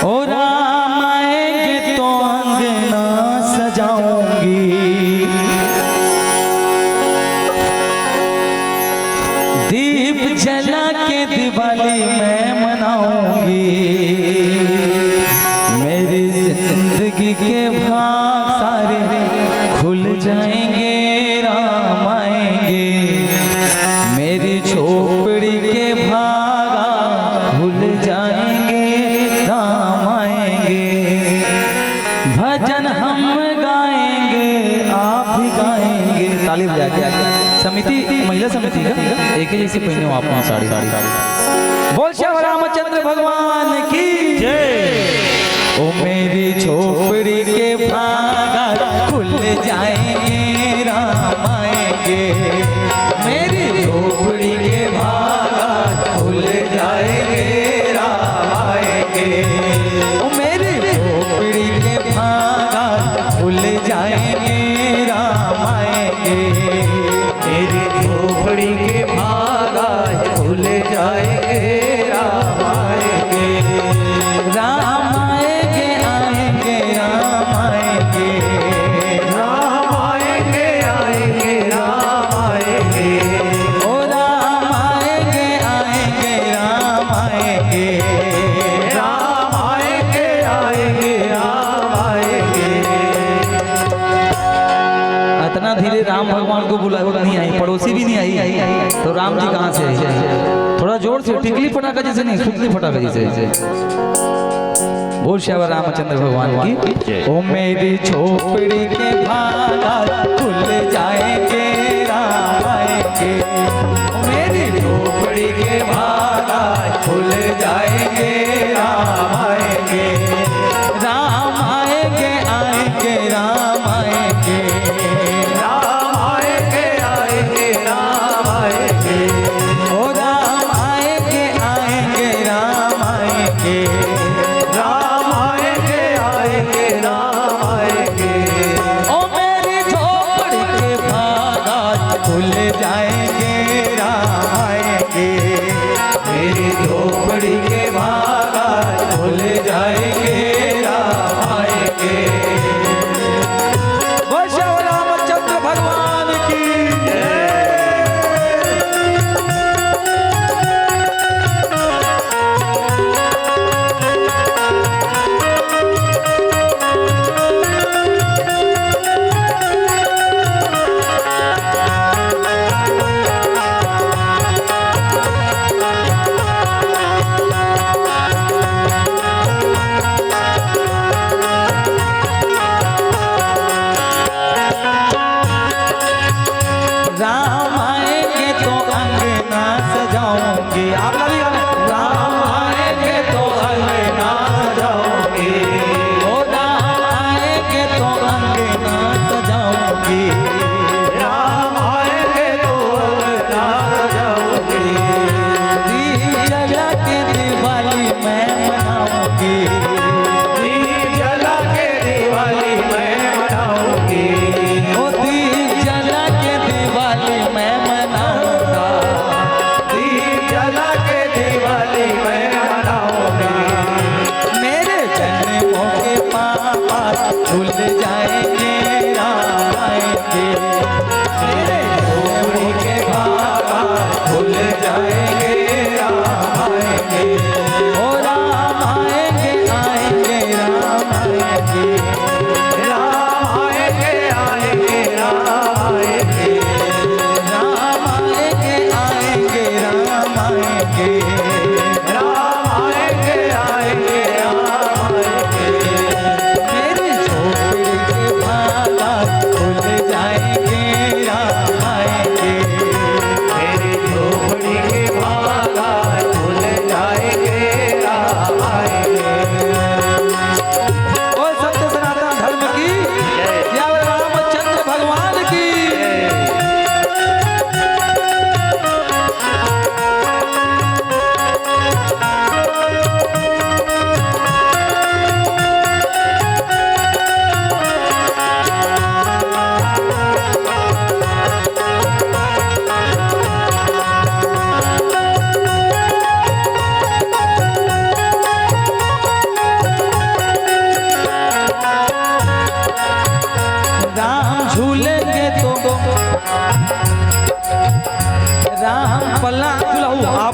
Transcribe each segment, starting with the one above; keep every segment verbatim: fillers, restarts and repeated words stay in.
ओ राम आएंगे तो अंगना सजाऊंगी, दीप जला के दिवाली मैं मनाऊंगी। मेरी जिंदगी के भाग सारे खुल जाएंगे, राम आएंगे। मेरी झोपड़ी के भागा खुल जाएंगे, राम आएंगे। भजन हम गाएंगे, आप भी गाएंगे। ताली बजा के। समिति, महिला समिति का एक ही जैसी पहने हो आप, साड़ी, साड़ी। बोल श्याम रामचंद्र भगवान की जय। ओ मेरी झोपड़ी के भागा खुल जाएंगे, राम आएंगे। मेरी झोपड़ी के भागा खुल जाएंगे, राम आएंगे। ओ मेरी झोपड़ी के भागा खुल जाएंगे, राम आएंगे। मेरी झोपड़ी के भागा खुल जाएंगे, राम आएंगे। राम आएंगे, आएंगे, राम आएंगे। राम आएंगे, आएंगे, राम आएंगे। ओ राम आएंगे, आएंगे, राम आएंगे। राम आएंगे, आएंगे, राम आएंगे। इतना धीरे राम भगवान को बुला, नहीं आई, पड़ोसी भी नहीं आई, तो राम जी कहाँ से आए? थोड़ा जोर से, टिकली फटाका जैसे नहीं, सुतली फटाका जैसे। बोल श्याम रामचंद्र भगवान की। ओ मेरी झोपड़ी के भागा खुल जाएंगे, राम आएंगे। ओ मेरी झोपड़ी के भागा खुल जाएंगे, राम आएंगे। राम आएंगे, आएंगे, राम आएंगे। राम आएंगे, आएंगे, राम आएंगे। ओ राम आएंगे, आएंगे, राम आएंगे। राम आएंगे, आएंगे, राम आएंगे। ओ मेरी झोपड़ी के भागा खुल जाएंगे, राम आएंगे। मेरी झोपड़ी के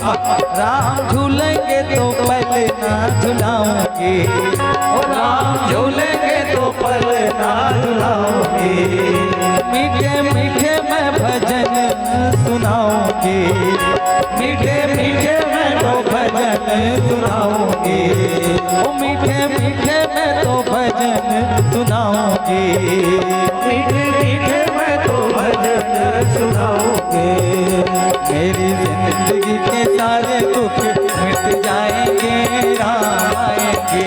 राम झूलेंगे तो पलना झुलाऊंगी, ओ राम झूलेंगे तो पलना झुलाऊंगी। मीठे मीठे मैं भजन सुनाऊंगी, मीठे मीठे मैं तो भजन सुनाऊंगी। ओ मीठे मीठे मैं तो भजन सुनाऊंगी, मीठे मीठे मैं तो भजन सुनाऊंगी। मेरी जिंदगी के सारे दुख मिट जाएंगे, राम आएंगे।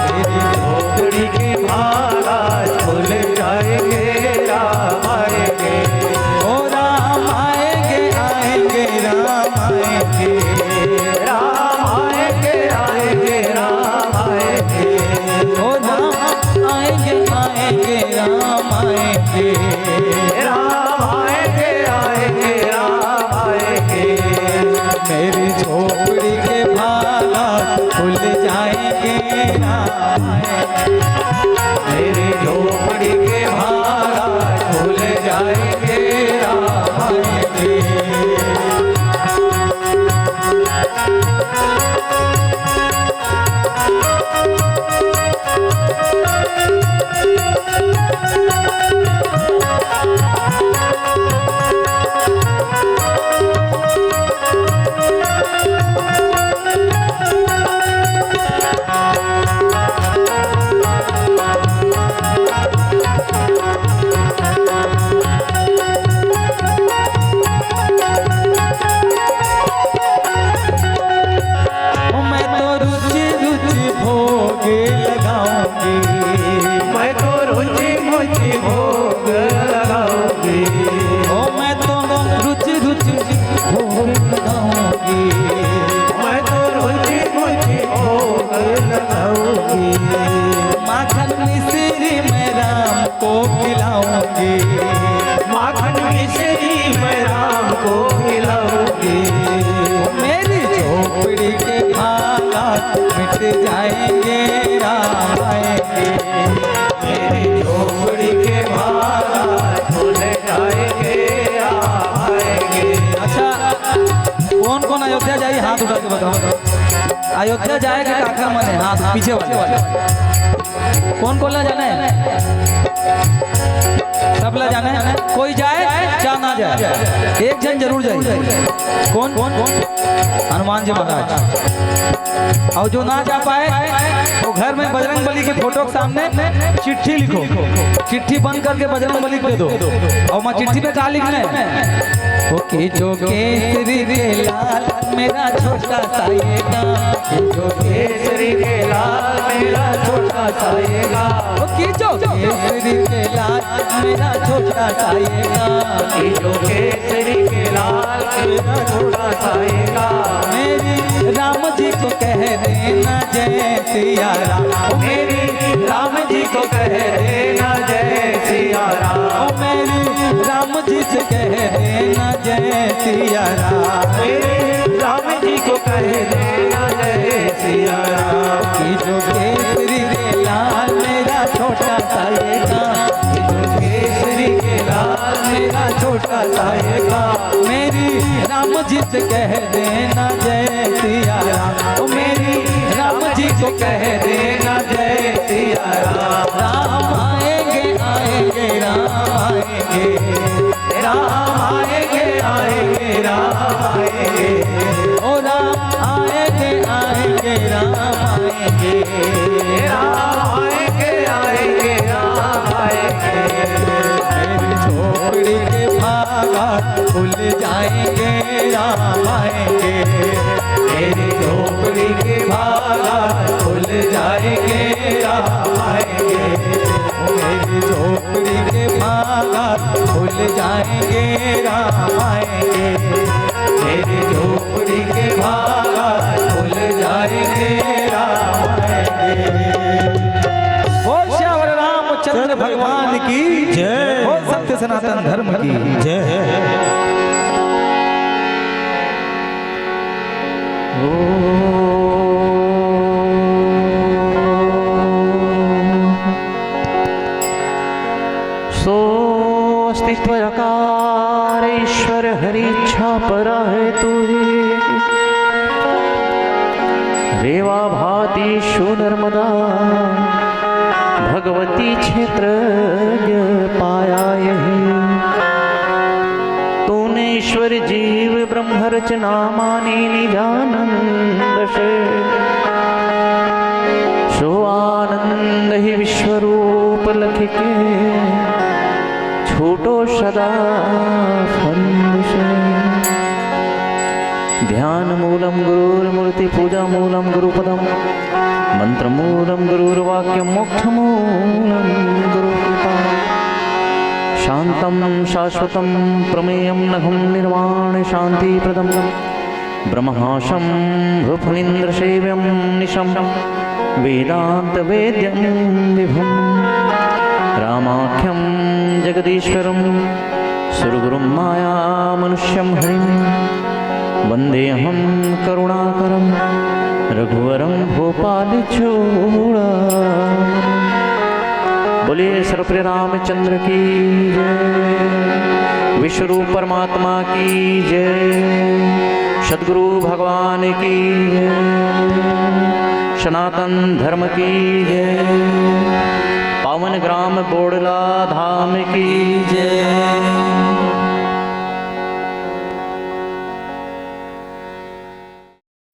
मेरी झोपड़ी के भाग आज खुल जाएंगे, राम आएंगे। ओ राम आएंगे, आएंगे, राम आएंगे। राम आएंगे, आएंगे, राम आएंगे। ओ राम आएंगे, आएंगे, राम आएंगे। राम आएंगे, आएंगे, राम आएंगे। मेरी झोपड़ी के भाग खुल जाएंगे, राम आएंगे। मेरी झोपड़ी के भाग खुल जाएंगे, राम आएंगे। मैं तो रुचि रुचि भोग लगाऊंगी। मैं तो रुचि रुचि भोग लगाऊंगी। ओ मैं तो रुचि रुचि भोग लगाऊंगी। मैं तो रुचि रुचि भोग लगाऊंगी। माखन मिश्री मैं राम को खिलाऊंगी। माखन मिश्री मैं राम को खिलाऊंगी। मेरी झोपड़ी के भाग मिट जाएंगे, राम आएंगे। मेरी झोपड़ी के भाग खुल जाएंगे, राम आएंगे। अच्छा, कौन कौन अयोध्या जाई, हाथ उठा के बताओ। अयोध्या जाए के काकर मन हे, हाथ पीछे वाले। कौन कौन ला जाना हे? सब ला जाना हे। कोई जाए चाहे ना जाए, एक झन जरूर जाए। कौन? हनुमान जी महाराज। और जो ना जा पाए, वो घर में बजरंग बली के फोटो के सामने चिट्ठी लिखो। चिट्ठी बंद करके बजरंग बली को दे दो। और मैं चिट्ठी में का लिखना हे? वो खींचो केसरी के लाल मेरा छोटा सा ये गाँव। खींचो केसरी के लाल मेरा छोटा सा ये गाँव। वो खींचो केसरी के लाल मेरा छोटा सा ये गाँव। खींचो केसरी के लाल मेरा छोटा सा ये गाँव। मेरी राम जी को कह देना जय सिया राम। ओ मेरी राम जी को कह देना जय सिया राम। ओ मेरी राम जी से कह देना जय सिया राम। मेरी राम जी को कह देना जय सिया राम। खींचो केसरी के लाल मेरा छोटा सा ये गाँव। खींचो केसरी के लाल मेरा छोटा सा ये गाँव। मेरी राम जी से कह देना जय सिया राम। ओ मेरी राम जी को कह देना जय सिया राम। राम आएंगे, आएंगे, राम आएंगे। राम आएंगे, आएंगे, राम आएंगे। ओ राम आएंगे, आएंगे, राम आएंगे। राम आएंगे, आएंगे, राम आएंगे। मेरी झोपड़ी के भाग खुल जाएंगे, राम आएंगे। मेरी झोपड़ी के भाग खुल जाएंगे, राम आएंगे। मेरी झोपड़ी के भाग खुल जाएंगे, राम आएंगे। मेरी झोपड़ी के भाग खुल जाएंगे, राम आएंगे। बोल सियावर रामचंद्र भगवान की जय। बोल सत्य सनातन धर्म की जय। स्वस्ति त्वयकार ईश्वर हरि इच्छा परा है तू ही। सेवा भाती सुनर्मदा, भगवती क्षेत्रज्ञ पाया यही। तूने ईश्वर जीव ब्रह्म रचना मानी निजानंद से। सो आनंद ही विश्वरूप लख के, छूटो सदा फंद से। ध्यान मूलम गुरुर्मूर्ति, पूजा मूलम गुरुपदम, मंत्र मूलम गुरुर्वाक्यम, मोक्ष मूलम गुरु कृपा। शांतम शाश्वतम प्रमेयम नघम निर्वाण शांति प्रदम। ब्रह्माशं भुफुनिंद्र सेव्यम निशम वेदांत वेद्यम विभुम। रामाख्यम जगदीश्वरम सुरगुरुम माया मनुष्यम हरिम। वंदेऽहं करुणाकरं रघुवरं भूपालचूड़ामणिं। बोलिए सर्वप्रिय रामचंद्र की जय, विश्वरूप परमात्मा की जय, सदगुरु भगवान की जय, सनातन धर्म की जय, पावन ग्राम बोड़ला धाम की जय।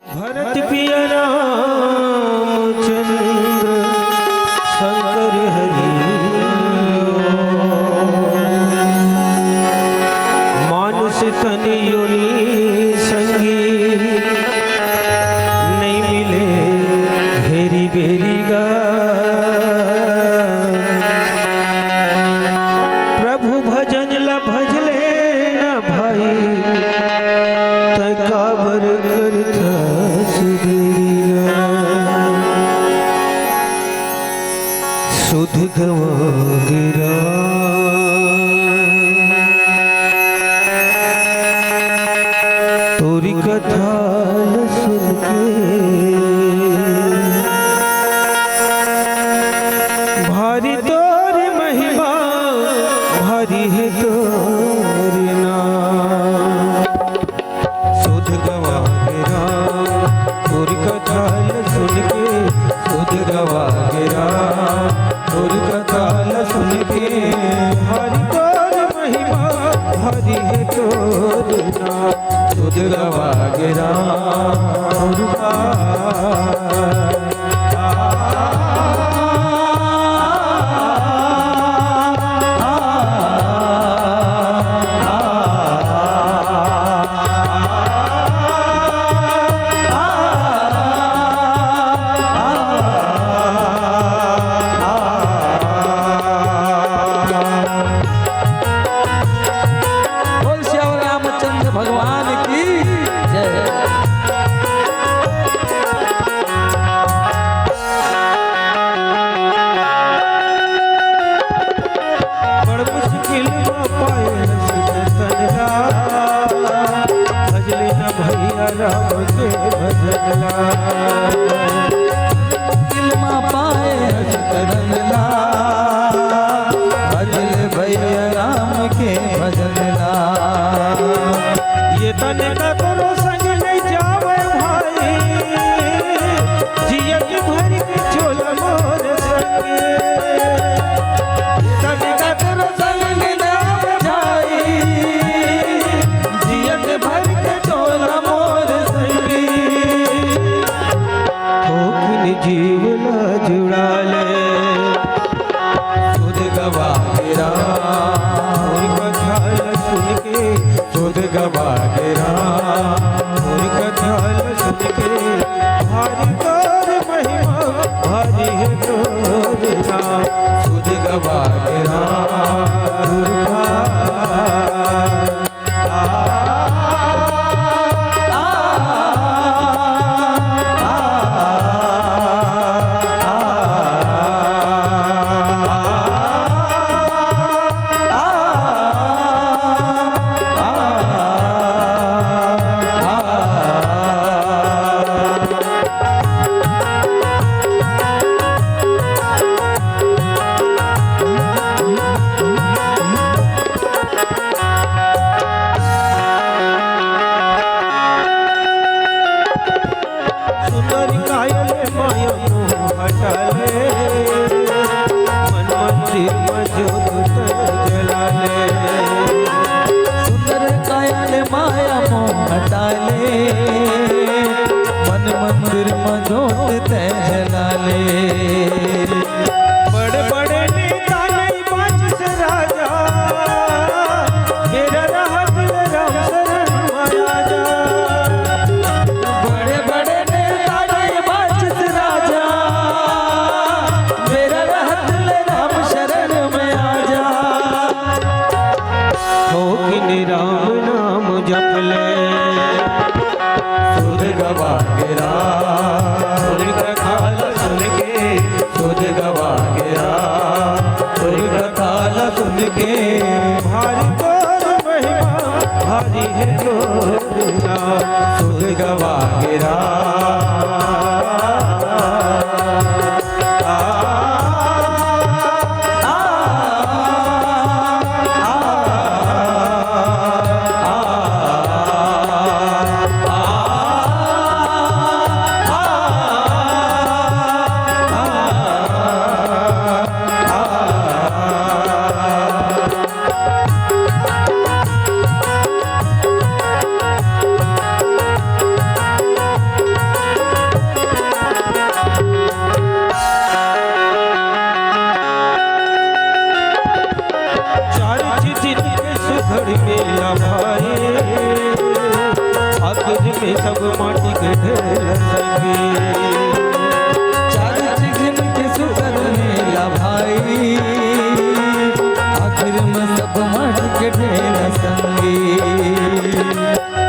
भरत पिया रामचंद्र शंकर हरि। मानुष तन योनि संगी नहीं मिले भेरी भेरी गा। प्रभु भजन ला भजले ना भाई, तै काबर करथस देरी गा। सुध गवा गे राम, तोरी कथा ल सुन के, भारी तोर महिमा, भारी हे तोर नाम। सुध गवा गे राम, तोर कथा ल सुन के, सुध गवा गे राम, तोर कथा ल सुन के, भारी तोर महिमा, भारी हे तोर नाम। सुध गवा गे राम, तोर कथा बोल सियावर रामचंद्र भगवान की जय। बड़ मुश्किल म पाए हस तन ला, भजले न भैया राम के भजन ला। मुश्किल म पाए हस तन ला, भजले भैया राम के भजन ला। ये तन का करो संग नहीं जावे भाई, जियत भर के झोला मोर संग। तनिका तोर संग ना जाई, जियत भर के झोला मोर संग। थोकिन जीव ला जुड़ा ले, सुध गवा गे राम, तोर कथा ला सुन के। सुध गवा गे राम, तोर कथा ल सुन के, भारी तोर महिमा, भारी हे तोर नाम। सुध गवा गे राम, तोर कथा जोत जला ले, सुंदर काया ले माया मोह हटा ले, मन मंदिर में जोत तै जला ले। बड़े बड़े नेता नहीं बाँचिस राजा, बेरा रहत ले राम शरण में आ जा। बड़े बड़े नेता नहीं बाँचिस राजा, बेरा रहत ले राम शरण में आ जा। थोकिन राम नाम जप ले, सुध गवा के राम, सुन कथा ला सुन के, सुध गवा के राम, सुन कथा ला सुन के। भारी तोर महिमा, भारी हे तोर नाम, सुध गवा के राम। चार दिन के सुघड़ मेला भाई, आखिर में सब माटी के ढेर संगी। चार दिन के सुघड़ मेला भाई, आखिर में सब माटी के ढेर संगी।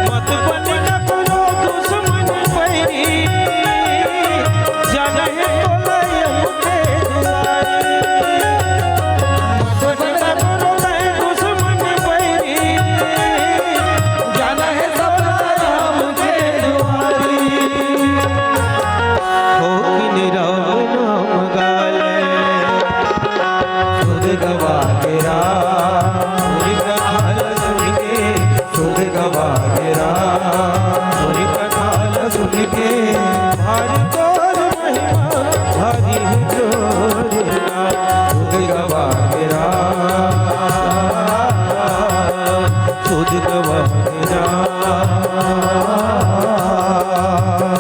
मत बन न करो दुश्मन बैरी, जाना है तोला यम के दुआरी। मत बन न करो दुश्मन बैरी, जाना है तोला यम के दुआरी। हो कि निराम नाम गाले, सुध गवा के राम, सुध गवा के राम। सुध गवा के राम, सुन कथा ला सुन के, भारी तोर महिमा, भारी हे तोर नाम। सुध गवा के राम, सुध गवा के राम,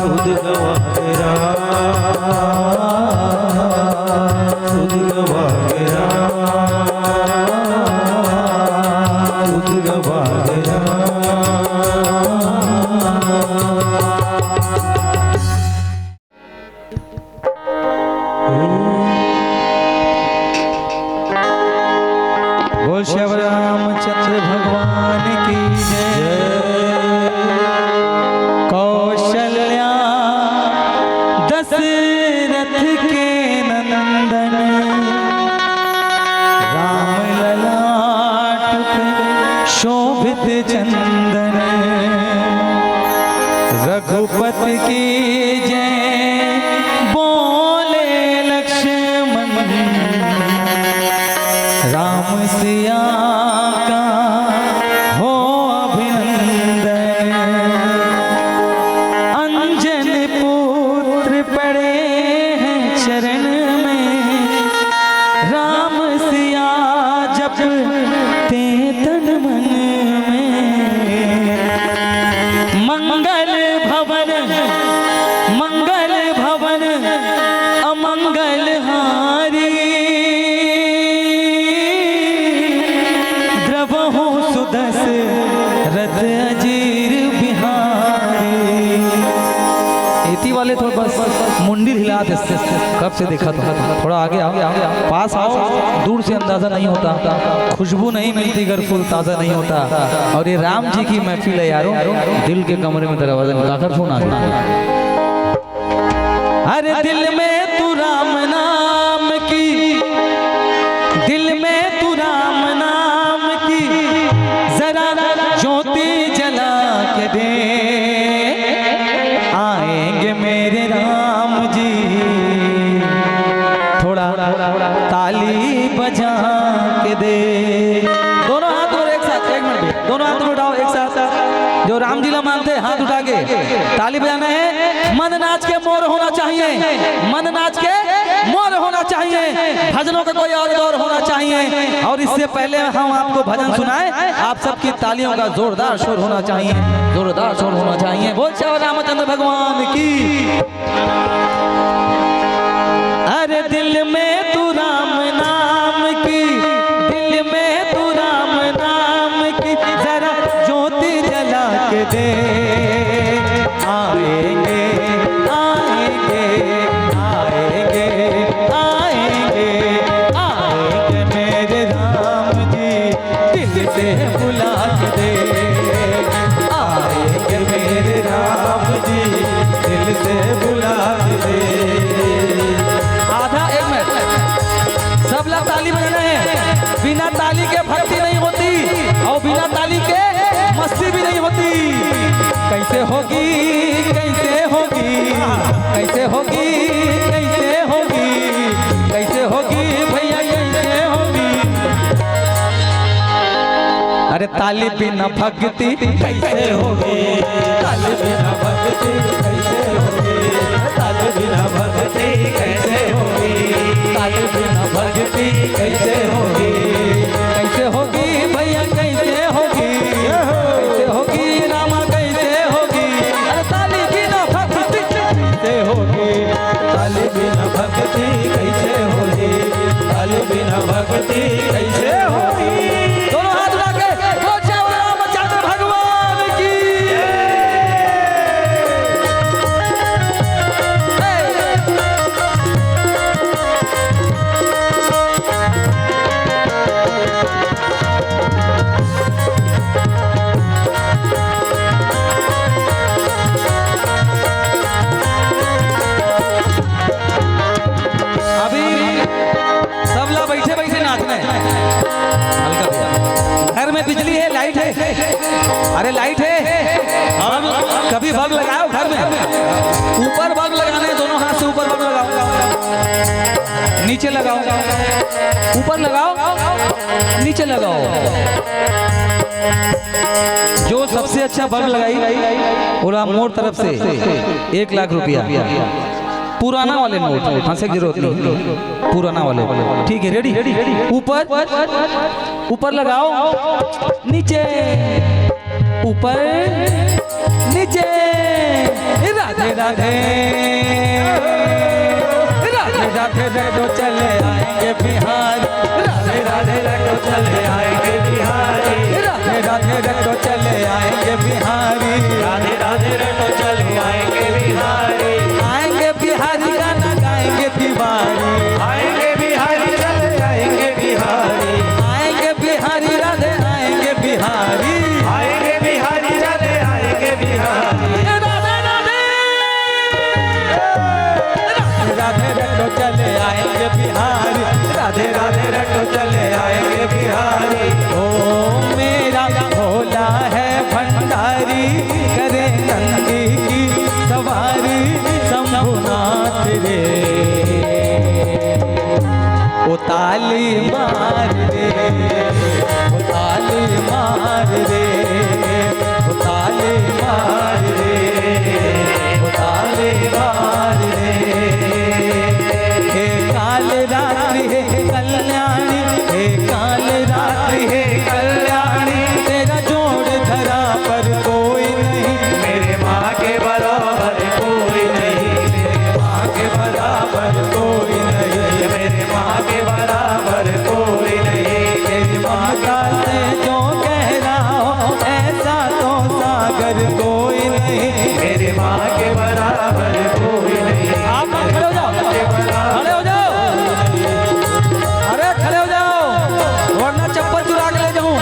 सुध गवा के राम। सुध गवा के राम, सुध गवा के राम। बोल श्री रामचंद्र भगवान की जय। कौशल्या दशरथ के नंदन, राम ललाट पे शोभित चंदन। रघुपति की जय बोले लक्ष्मण, राम सिया का हो अभिनंदन। अंजन पुत्र पड़े हैं चरण में, राम सिया जपते तन मन में। मंगल भवन, मंगल भवन अमंगल हारी, द्रवहु सुदशरथ अजीर बिहारी। एती वाले थोड़ा बस मुंडी हिला दे, कब से देखा था। थोड़ा आगे आओ, पास आओ, दूर से अंदाजा नहीं होता, खुशबू नहीं मिलती अगर फूल ताजा नहीं होता। और ये राम जी की महफिल है यारों, दिल के कमरे में दरवाजा में काकर सुना। अरे दिल में तू राम नाम की, दिल में तू राम नाम की जरा ज्योति जला के दे, आएंगे मेरे राम जी। थोड़ा ताली बजा के दे। दोनों हाथ और एक साथ, एक मिनट भैया, दोनों हाथ उठाओ एक साथ। जो राम जी ला मानते हैं, हाथ उठा के ताली बजाना है। मन नाच के मोर होना चाहिए, मन नाच के मोर होना चाहिए। भजनों का कोई और दौर होना चाहिए। और इससे पहले हम आपको भजन सुनाएं, आप सबकी तालियों का जोरदार शोर होना चाहिए, जोरदार शोर होना चाहिए। बोल श्री रामचंद्र भगवान की। अरे दिल में तू राम नाम की, दिल में तू राम नाम की, जरा ज्योति जला के दे। आएंगे, आएंगे, आएंगे, आएंगे, आएंगे मेरे राम जी, दिल से बुला के दे। आएंगे मेरे राम जी, दिल से बुला के दे। आधा, एक मिनट, सबला ताली बजाना है। बिना ताली के भक्ति नहीं होती और बिना ताली के मस्ती भी नहीं होती। कैसे होगी, कैसे होगी, कैसे होगी, कैसे होगी, कैसे होगी भैया, कैसे होगी? अरे ताली बिना भक्ति कैसे होगी? ताली बिना भक्ति कैसे होगी? ताली बिना भक्ति कैसे होगी? ताली बिना भक्ति कैसे होगी? कैसे होगी भैया, कैसे होगी? कैसे होगी रामा, कैसे होगी? अरे ताली बिना भक्ति कैसे होगी? ताली बिना भक्ति कैसे होगी? ताली बिना भक्ति कैसे होगी? दोनों हाथ उठा के बोल श्री रामचंद्र भगवान की। अभी सबला बैठे बैठे नाचना है। हल्का भैया। घर में बिजली है, लाइट है? अरे लाइट है? बल्ब, कभी बल्ब लगाओ घर में? ऊपर बल्ब लगाना है, दोनों हाथ से ऊपर बल्ब लगाओ, नीचे लगाओ, ऊपर लगाओ, नीचे लगाओ। जो सबसे अच्छा बल्ब लगाई, ओला मोर तरफ से एक लाख रुपया। पुराना वाले नोट, हंसे की जरूरत नहीं, पुराना वाले। ठीक है, रेडी? ऊपर, ऊपर लगाओ, नीचे, ऊपर, नीचे। राधे राधे, राधे राधे, रेडो चले आएंगे बिहार। राधे राधे, रेडो चले आएंगे बिहारी। राधे राधे, रेडो चले आएंगे बिहारी। राधे राधे, रेडो चले आएंगे बिहारी। आएंगे बिहारी, गाना गाएंगे तिवारी। आएंगे बिहारी, चले आएंगे बिहारी। आएंगे बिहारी, राधे आएंगे बिहारी। आएंगे बिहारी, राधे आएंगे बिहारी। राधे राधे। राधे राधे, रेडो चले आएंगे बिहारी। राधे राधे, रेडो चले आएंगे बिहारी। ओ मेरा भोला है भंडारी, करे नंदी की सवारी शंभुनाथ रे। ओ ताली मार रे, ओ ताली मार रे, ओ ताली मार रे, ओ ताली मार रे। हे काल रात्रि हे कल्याणी, हे काल रात्रि हे कल्याणी, तेरा जोड़ धरा पर कोई नहीं। मेरे माँ के बराबर कोई नहीं, मेरे माँ के बराबर कोई नहीं, मेरे माँ के बराबर कोई नहीं। तेरी ममता से जो गहरा हो, ऐसा तो सागर कोई नहीं। मेरे माँ के बराबर कोई नहीं। आप खड़े हो जाओ, खड़े हो जाओ। अरे खड़े हो जाओ, वरना चप्पल चुरा के ले जाऊं।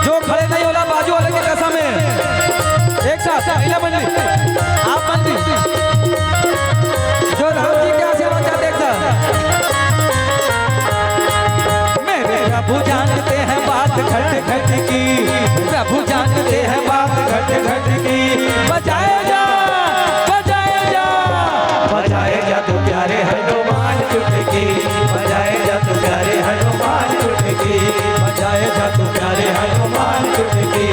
जो खड़े नहीं होला, बाजू वाले के कसम है। एक साथ, महिला मंडली, आप मंडली, जो राम जी के आशीर्वाद चाहते हैं, एक साथ। मेरे प्रभु जानते हैं बात घट घट की, प्रभु जानते हैं बात घट घट की। बजाए जा, बजाए जा, बजाए जा तू प्यारे हनुमान चुटकी, बजाए जा तू प्यारे हनुमान चुटकी, बजाए जा तू प्यारे हनुमान चुटकी,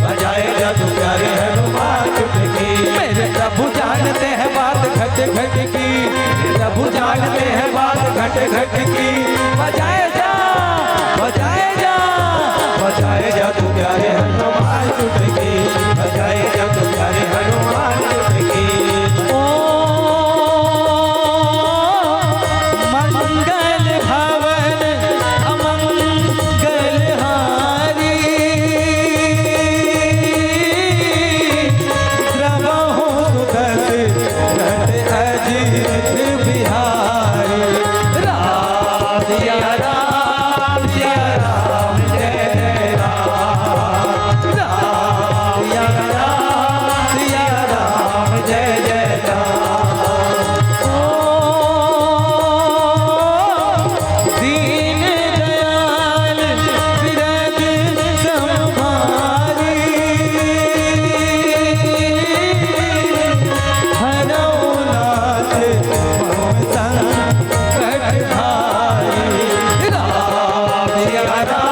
बजाए जा तू प्यारे हनुमान चुटकी। मेरे प्रभु जानते हैं बात घट घट की, प्रभु जानते हैं बात घट घट की। बजाए जा, बजाए जा, बजाए जा तू प्यारे हनुमान चुटकी। बजाए जा तू प्यारे हनुमान चुटकी। ओ मंगल भवन अमंगल हारी, द्रवहु सुदस रथ अजित बिहारी। राम सिया राम, सिया राम जय जय राम। राम सिया राम, सिया राम जय जय राम। ओ दीन दयाल विरद संभारी, हरौ नाथ मम संकट हारी। राम सिया राम,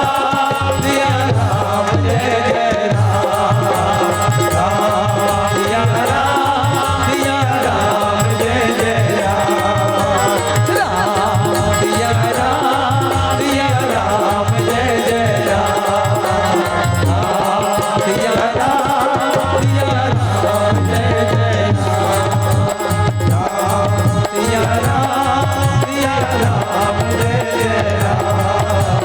सिया राम जय जय राम। राम सिया राम, सिया राम जय जय राम। राम सिया राम, सिया राम जय जय राम। राम सिया राम, सिया राम जय जय राम। राम सिया राम, सिया राम जय जय राम।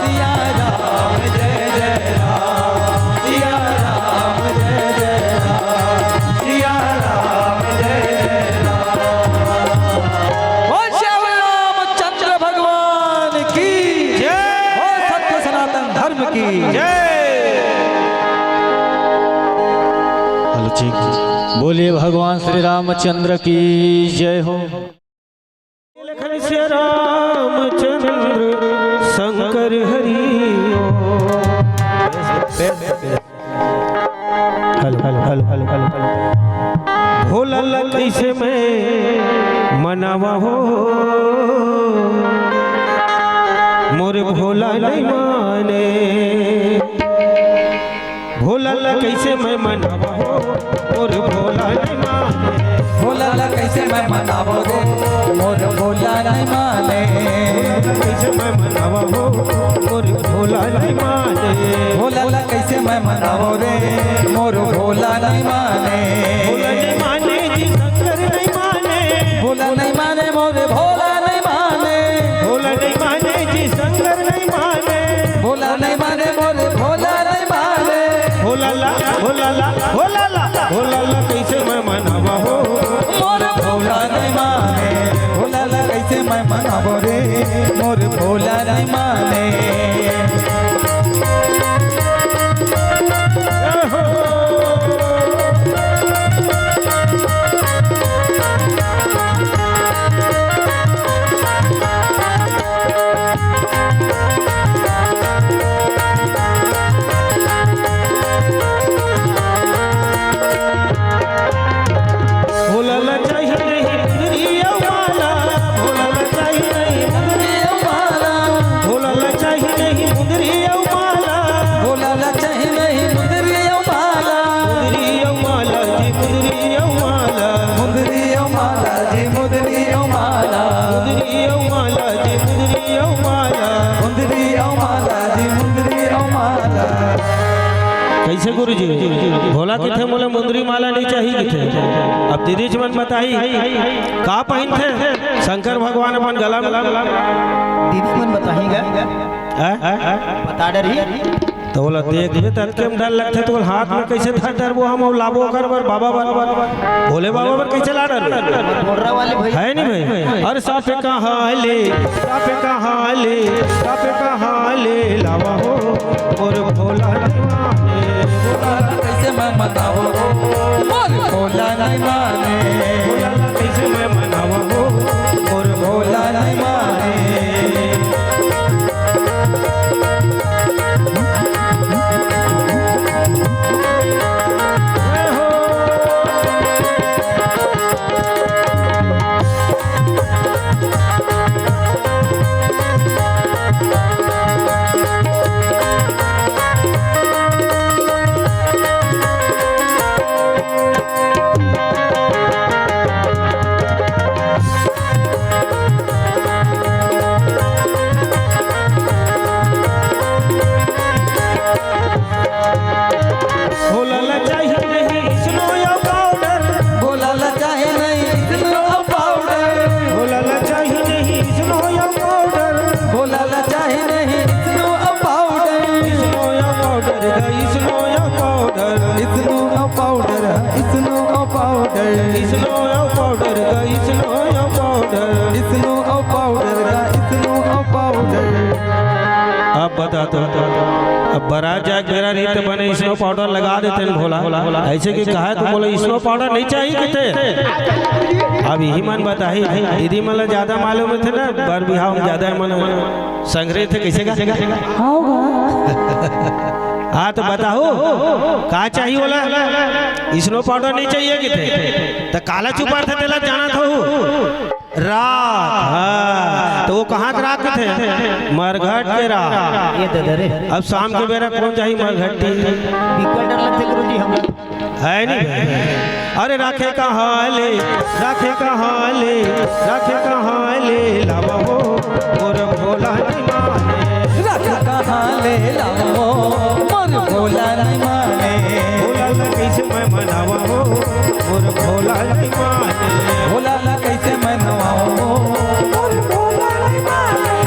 सिया राम जय जय राम। सिया राम जय जय राम। सिया राम जय जय राम। बोल श्री रामचंद्र भगवान की जय। बोल सत्य सनातन धर्म की जय। हेलो जी, बोलिए भगवान श्री रामचंद्र की जय हो। लखन से Ramchandra Shankar Hari. Hello, hello, hello, hello, hello. Bhola ला कैसे मैं मनावा हो, मोर भोला नहीं माने। भोला ला कैसे मैं मनावा हो, मोर भोला नहीं माने। भोला ला कैसे मैं मनावा हो, मोर भोला नहीं माने। कैसे मैं मनावा हो, मोर भोला नहीं माने। भोला ला कैसे मैं मनावा रे, मोर भोला नहीं माने। भोला नहीं माने जी, शंकर नहीं माने। भोला नहीं माने, मोर भोला नहीं माने। भोला नहीं माने जी, शंकर नहीं माने। भोला नहीं माने, मोर भोला नहीं माने। भोला ला, भोला ला, भोला ला, भोला ला कैसे मैं मनावा हो, मोर भोला नहीं माने। भोला ला कैसे मैं मनावा रे, मोर भोला नहीं माने। भोला ला चाही नहीं मुंदरी अउ माला, भोला ला चाही नहीं मुंदरी अउ माला, भोला ला चाही नहीं मुंदरी अउ माला, भोला ला चाही नहीं मुंदरी अउ माला। मुंदरी अउ माला जी, मुंदरी अउ माला। मुंदरी अउ माला जी, मुंदरी अउ माला। मुंदरी अउ माला जी, मुंदरी अउ माला। मुंदरी अउ माला जी, मुंदरी अउ माला। कैसे गुरुजी? भोला किथे मोला मुंदरी माला नहीं चाही किथे। अब दीदी जी मन बताही, का पहिनथे शंकर भगवान अपन गला में? दीदी मन बताही गा। हैं? बता डरही। त ओला देखबे त अतके म डर लगथे, त ओला हाथ म कइसे धर डरबो हम, अउ लाबो ओकर बर, बाबा बर, भोले बाबा बर कइसे ला डरबो? मोटरा वाले भई। हे नहीं भई? अरे साँप कहाँ ले, साँप कहाँ ले, साँप कहाँ ले लावा हो, मोर भोला नहीं माने। भोला कइसे मैं मनावो, मोर भोला नहीं माने। भोला कइसे मैं मनावो, मोर भोला नहीं माने। स्नो अउ पाउडर गा, स्नो अउ पाउडर। अब बता तो, अब बारात जाए के बेरा रही त बने स्नो पाउडर लगा देते हैं भोला। ऐसे कि कहा तो बोले, "स्नो पाउडर नहीं चाहिए किथे?" अब यही मन बताही, दीदी मन ला ज्यादा मालूम थे ना, बर बिहाव में ज्यादा मन संग्रह थे, कैसे का? हाँ, तो बताओ, का चाहिए बोला? स्नो पाउडर नहीं चाहिए किथे? त काला चुपार थे, तेला जाना था। राख, हाँ, तो वो कहाँ के राख थे? मरघट के राख। ये दे दे रे। अब शाम के बेरा कौन जाही मरघट्टी? बिकट डर लगथे गुरुजी हमला। है नहीं भाई? अरे राखे कहाँ ले, राखे कहाँ ले, राखे कहाँ ले लावा हो, मोर भोला नहीं माने। राखे कहाँ ले लावा हो, मोर भोला नहीं माने। भोला ला कैसे मैं मनावा हो, मोर भोला नहीं माने। भोला ला कैसे मनवाओ, मोर भोला नहीं माने।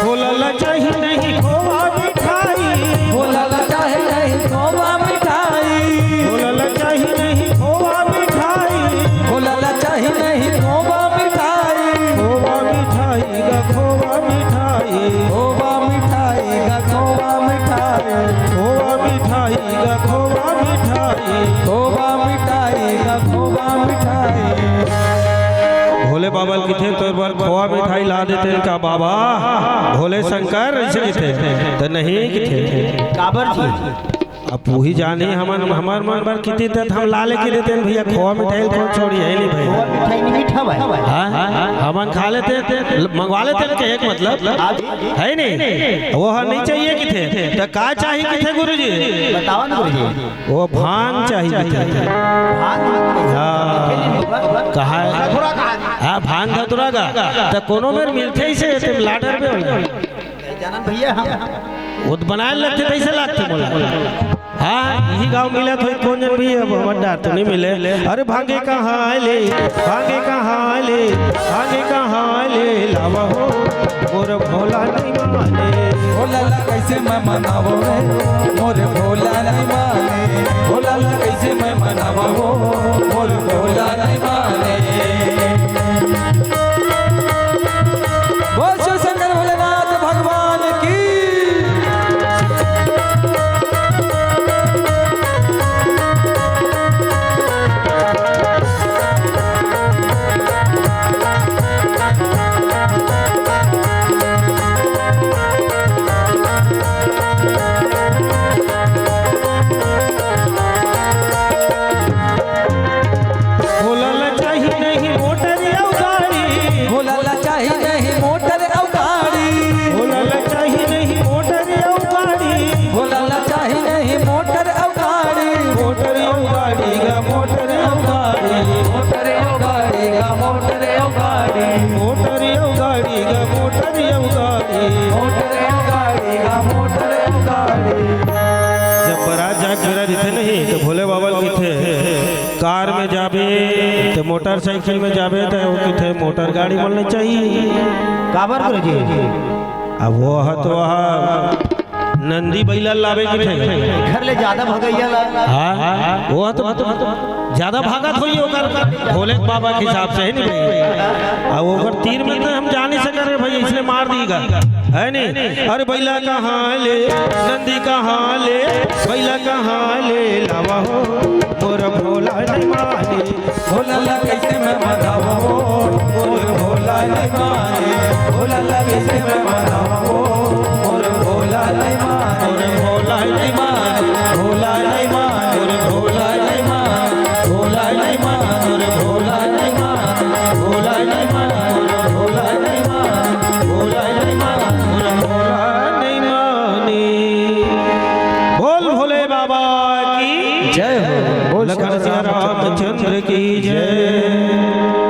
भोला ला चाही नहीं खोवा मिठाई। भोला ला चाही नहीं खोवा मिठाई। भोला ला चाही नहीं खोवा मिठाई। भोला ला चाही नहीं खोवा मिठाई। खोवा मिठाई गा खोवा मिठाई। खोवा मिठाई गा खोवा मिठाई। खोवा मिठाई गा खोवा मिठाई। खोवा मिठाई गा खोवा मिठाई। भोले बाबा ल किथे तोर बर खोवा मिठाई ला देते का बाबा? भोले शंकर ऐसे किथे? त नहीं किथे। काबर जी? अब वही जानी हमन, हमर मन बर किथे त हम ला लेके देते हैं भैया, खोवा मिठाई कौन छोड़ी है नहीं भाई। खोवा मिठाई नहीं मीठा भाई। हाँ? हमन खा लेते हैं, मंगवा लेते हैं, कहे के मतलब। आप है नहीं? वो हाँ नहीं चाहिए किथे, त का चाहिए किथे गुरुजी? बताओ ना गुरुजी। वो भांग चाहिए किथे। भांग? हाँ। कहा है? हाँ, भांग धतुरा का। त कोनो मेर मिलथे ही से, तुम लाडर में हो। जानन भैया हम। वो तो बनाए लगथे, कैसे लागथे बोला? हाँ, यही गांव मिला तो कौन जन भी अब बड़ा तो नहीं मिले। अरे भांगे कहाँ ले, भांगे कहाँ ले, भांगे कहाँ ले लावा हो, मोर भोला नहीं माने। भोला ला कैसे मैं मनावो रे, मोर भोला नहीं माने। भोला ला कैसे मैं मनावो, मोर भोला नहीं माने। बोल शिव शंकर भोलेनाथ भगवान की। भोला ला चाही नहीं मोटर अउ गाड़ी। भोला ला चाही नहीं मोटर अउ गाड़ी। भोला ला चाही नहीं मोटर अउ गाड़ी। भोला ला चाही नहीं मोटर अउ गाड़ी। मोटर अउ गाड़ी गा मोटर अउ गाड़ी। मोटर अउ गाड़ी गा मोटर अउ गाड़ी। मोटर अउ गाड़ी गा मोटर अउ गाड़ी। मोटर अउ गाड़ी गा मोटर अउ गाड़ी। जब बारात जाके बेरा रहिथे नहीं तो भोले बाबा ल किथे कार में जाबे, ते मोटरसाइकिल में जाबे, ते वो किथे मोटर गाड़ी बोलना चाहिए। काबर गुरुजी? अब वो ह तो वह नंदी बैला लावे किथे। घर ले ज्यादा भगैया ला। हाँ, वो ह तो ज्यादा भागत होई ओकर भोले बाबा के हिसाब से, है नहीं भाई? अब ओकर तीर में तो हम जा नहीं सके रे भाई, इसने मार दीगा। है नहीं? अरे बैला कहाँ ले, नंदी कहाँ ले, बैला कहाँ ले लावा हो, मोर भोला नहीं माने। भोला ला कैसे मैं मनावा हो, मोर भोला नहीं माने। भोला ला कैसे मैं मनावा हो, मोर भोला नहीं माने। मोर भोला नहीं माने, भोला नहीं माने, मोर भोला नहीं माने, भोला नहीं माने, मोर भोला नहीं माने। भोला नहीं मान, भोला नहीं मान, भोला नहीं मान, भोला नहीं माने। बोल भोले बाबा की जय हो। बोल लखन सिया रामचंद्र की जय।